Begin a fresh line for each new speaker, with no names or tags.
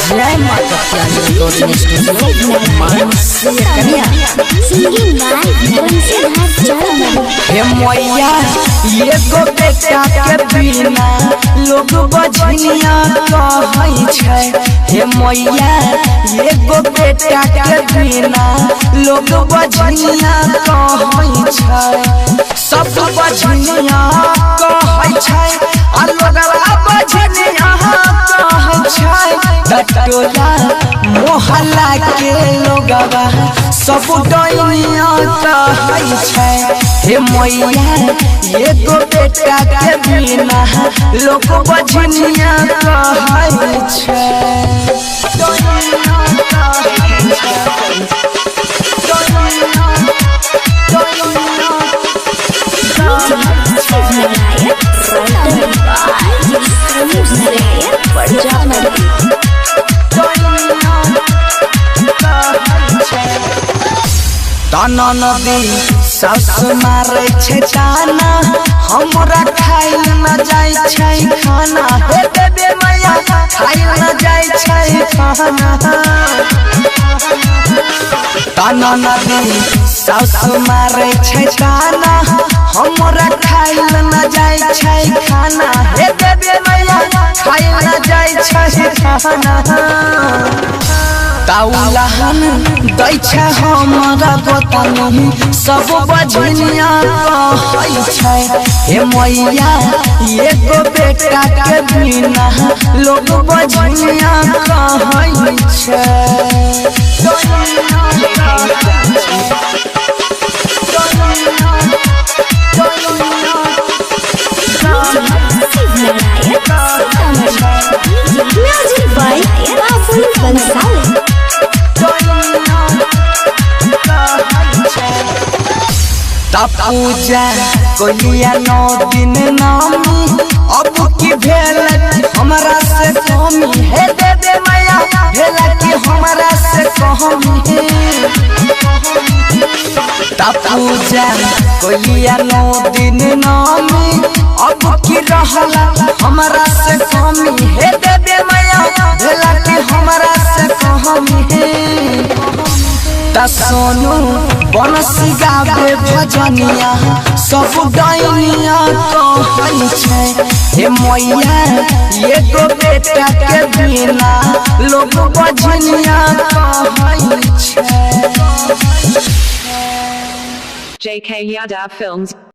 जय माता प्यारी recording studio Mansi Kanya.
Singing by Bansidhar Chauhan.
हे मैया, एगो बेटा के बिना लोग बजनिया कहै छै। हे मैया, एगो बेटा के बिना लोग बजनिया कहै छै। सब बजनिया कहै छै आ लोगवा बजनिया कहै छै। टोला मोहल्ला के लोगवा सब डैनिया कहै छै। हे मैया, एगो बेटा के बिना लोग बजनिया कहै छै।
प्रजापति।
ताना नदी सास मारै छै ताना, हमरा खाइल न जाइ छै खाना। हे देवे मैया, खाइल न जाइ छै खाना। ताना नदी सास मारै छै ताना, हमरा खाइल न जाइ छै खाना। हे देवे मैया, खाइल न जाइ छै खाना। ताउलहन दै छै हमरा गोतनी, सब बजनिया कहै छै। हे मैया, एगो बेटा के बिना लोग बजनिया कहै छै।
म्यूजिक बाय बाबुल बंसाली।
पूजा कोलिया 9 दिन नामी, अब की भेल हमरा से कमी? हे देवे मैया, भेल की हमरा से कमी? पूजा कोलिया 9 दिन नामी, अब की रहला हमरा से कमी? हे देवे मैया, भेल की हमरा से कमी? ता सोनू बनसी गावे भजनिया, सब डैनिया कहै छै। हे मैया, एगो बेटा के बिना लोग बजनिया कहै छै।
JK Yadav Films.